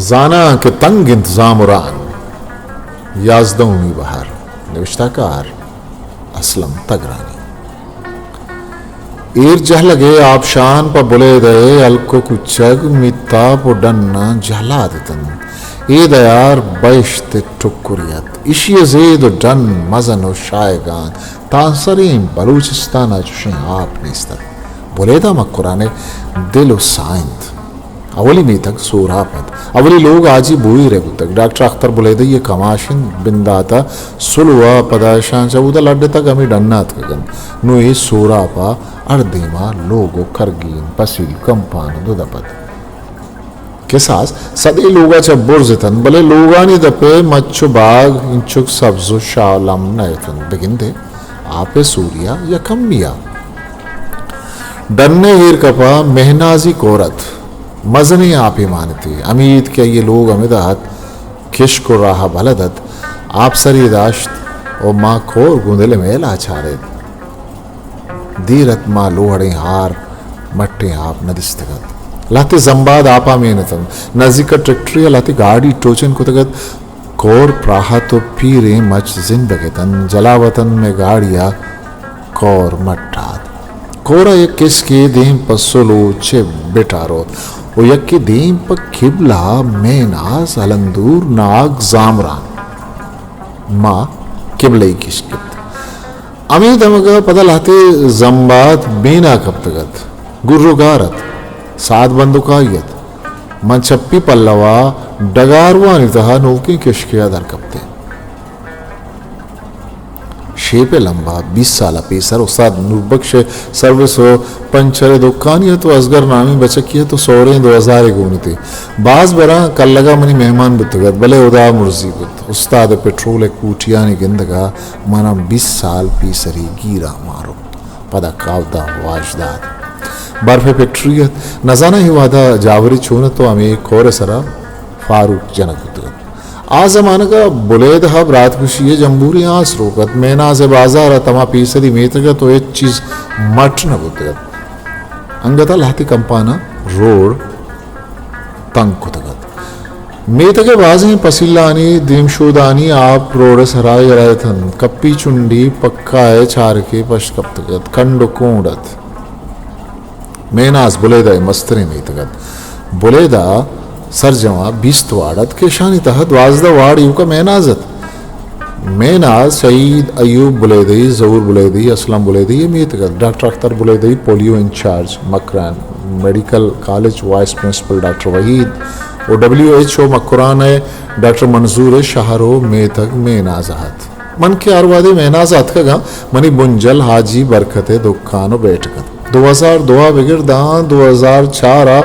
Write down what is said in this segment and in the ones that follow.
زاناں کہ تنگ انت زامران، یازدہمی بہر۔ نوشتہ کار اسلم تگرانی۔ ایر جہلگ ء آپشان پہ بلیدہ ء ہلک و کوچگ، میتاپ و ڈناں جہلاد اتنت۔ اے دیار بہشت ء ٹکرے ات۔ ایشی ء زید و ڈن مزن و شاہگان۔ تانسریں بلوچستان ء چشیں آپ نیست ات۔ بلیدہ مکران ء دل و ساہ انت۔ اولی میتگ سوراپ ات۔ اولی لوگ حاجی بوہیر ء بوتگ۔ ڈاکٹر اختر بلیدئی ء کماش انت۔ بندات ء سلو ء پدا اشاں چہ اودا لڈتگ، ہمے ڈن ء اتکگ انت۔ نوں اے سوراپ ء ہر دیم ء لوگ و کرگین، پسیل، کمپان و دو دپ ات۔ کساس سدے لوگ ء چہ برز اتنت، بلے لوگانی دپ ء مچ و باگ انچک سبز و شالم نہ اتنت۔ بگندے آپ ء سوریا یا کمی ء۔ ڈن ء ایر کپا مہنازی کور ات۔ مزنیں آپے مان اتی۔ امید کہ آئی ء لوگ ہمدا ات، کشک و راہ بلد ات، آپ سری داشت و ما کور گوں دل ء میل ء چارت۔ دیر ات ما لوہڑیں ہار مٹیں آپ نہ دیستگ ات۔ لہتے زمباد آپا مین اتنت۔ نزیک ء ٹریکٹرے ء لہتے گاڑی ٹوچن کتگ ات۔ کور پراہت و پیریں مچ زندگ اتنت۔ جلاوطن مئے گاڑی ء کور مٹ آت۔ کور ء یک کسکے دیم پہ سلو چہ بٹاروت و یکے دیم پہ قبلہ، میناز، ہلندور، ناگ، زامران۔ ما قبلہ ء کش گپت۔ ہمے دمگ ء پدا لہتے زمبات بینا کپتگ ات۔ گر و گار ات۔ ساد بندوکائی ات۔ من چپی پلوا ڈگاروانی تہا نوکیں کشکے ء در کپتیں۔ شیپ ء لمبا بیست سال ء پیسر استاد نوربخش ء سروس و پنچر ء دکانی ات و ازگر نامیں بچکی ات و سوریں دو ہزار ء گون اتے۔ باز براں کلگا منی مہمان بوتگ ات، بلے ہدا مرزی بوت۔ استاد ء پٹرول ء کوٹیانی گندگا منا بیست سال پیسری گیرا مارو۔ پدا کاوداں واجدہ ات۔ برف ء فیکٹری ات۔ نزاناں اے وہدا جاوری چون ات و ہمے کور ء سرا فاروق جنگ بوتگ ات۔ آ زمانگ ء بلیدہ ء براتکشی ء جمبوریں آس روک ات۔ میناز ء بازار ء تما پیسری میتگ ات و ہچ چیز مٹ نہ بوتگ ات۔ انگت ء لہتے کمپاناں روڈ تنگ کتگ ات۔ میتگ ء بازیں پسیلانی دیمشودانی آپ روڈ ء سرا یلہ اتنت۔ کپی چنڈی پکا ء چارکے پشت کپتگ ات۔ کنڈ و کونڈ ات۔ میناز بلیدہ ء مستریں میتگ ات۔ بلیدہ سرجما بیست وارڈ ات کہ اشانی تہا دوازدہ وارڈ ایوکا میناز ات۔ میناز شہید ایوب بلیدئی، ظہور بلیدئی، اسلم بلیدئی ء میتگ ات۔ Doctor Akhtar Bulaidi polio incharge Makran, medical college vice principal doctor Waheed و ڈبلیو ایچ او مکران ء ڈاکٹر منظور ء شہر و میتگ میناز ات۔ من کہ ہر وہدے میناز ء اتکگاں، منی بنجل حاجی برکت ء دکان و بیٹک ات۔ دو ہزار دو ء بگر داں دو ہزار چار ء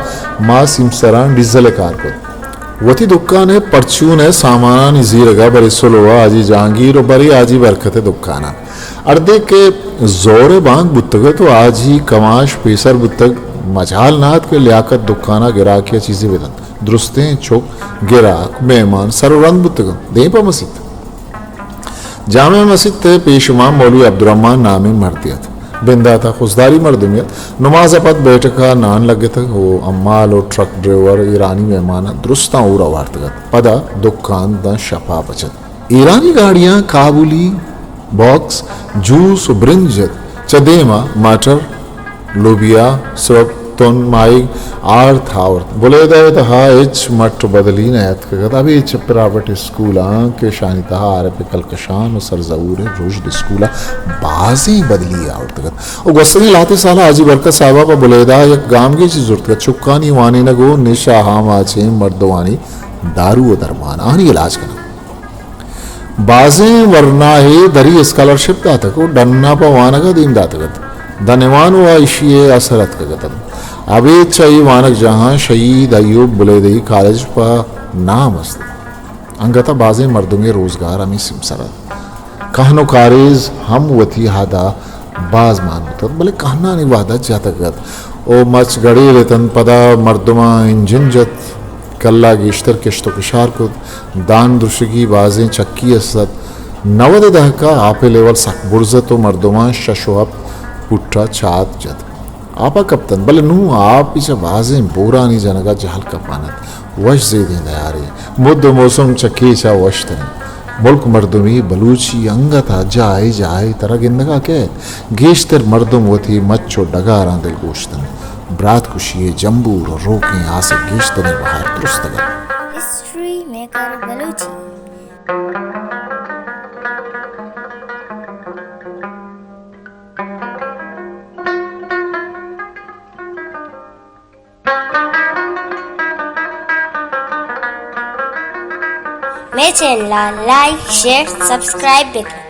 ما سیمسراں ڈیزل ء کار کت۔ وتی دکان ء پرچون ء سامانانی زیرگ ء برے سلو ء حاجی جہانگیر و برے حاجی برکت ء دکان ء۔ ہردے کہ زور ء بانگ بوتگ ات و حاجی کماش پیسر بوتگ، مجال نہ ات کہ لیاقت دکان ء گراکے ء چیزے بدنت۔ درستیں چک، گراک، مہمان سر و رند بوتگ انت۔ دیم پہ مسیت۔ جامع مسیت ء پیش امام مولوی عبدالرحمن نامیں مردے ات۔ بندات ء خضداری مردمے ات۔ نماز ء پد بیٹک ء نان لگتگ و حمال و ٹرک ڈرائیور ایرانی مہمان ء درستاں ہور ء وارتگ ات۔ پدا دکان داں شپ ء بچت۔ ایرانی گاڑیاں کابلی باکس، جوس و برنج ات۔ چہ دیم ء مٹر، لوبیا، سرپ، تن، ماہیگ، آرت آورت۔ بلیدہ ء تہا ہچ مٹ و بدلی نہ اتکگ ات۔ ابید چہ پرائیوٹ اسکولاں کہ اشانی تہا آر ایف ء کلکشان و سرزہور ء رژن اسکول ء بازیں بدلی آورتگ ات۔ و گوستگیں لہتے سال ء حاجی برکت صاحب ء پہ بلیدہ ء یک گامگیجے زرتگ ات۔ چکانی وانینگ و نشہ آماچیں مردمانی دارو و درمان، آہانی علاج کنگ۔ بازیں ورناہے دری اسکالرشپ داتگ و ڈنا پہ وانگ ء دیم داتگ ات۔ داں نوانو ء ایشی ء اثر اتکگ اتنت۔ ابید چہ اے وانگجاہاں شہید ایوب بلیدئی کالج پہ نام است۔ انگت ء بازیں مردمے روزگار ہمے سیمسر ات۔ کہن و کاریز ہم وتی حد ء باز مان بوتگ، بلے کہنانی وہد ء جتگ ات و مچ گڑیل اتنت۔ پدا مردماں انجن جت، کل ء گیشتر کشت و کشار کت۔ دان درشگی بازیں چکی است ات۔ نود ء دہک ء آپ ء لیول سک برز ات و مردماں شش و ہپت پٹ ء چات جت۔ آپ ء کپتنت، بلے نوں آپ چہ بازیں بورانی جنگ ء جہل کپان ات۔ وش زیدیں دیارے، مد ءُ موسم چہ کیچ ءَ وشتر انت۔ ملک مردمی بلوچی انگت ءَ جاہے جاہے ترا گندگ ءَ کئیت۔ گیشتر مردم وتی مچ ءُ ڈگاراں دلگوش انت۔ برات کشی ءِ جمبور ءُ روکیں آس ءِ گیشتریں بہر درستگ انت۔ History maker Balochi. مئے چینل ءَ لائک، شیئر، سبسکرائب بکن۔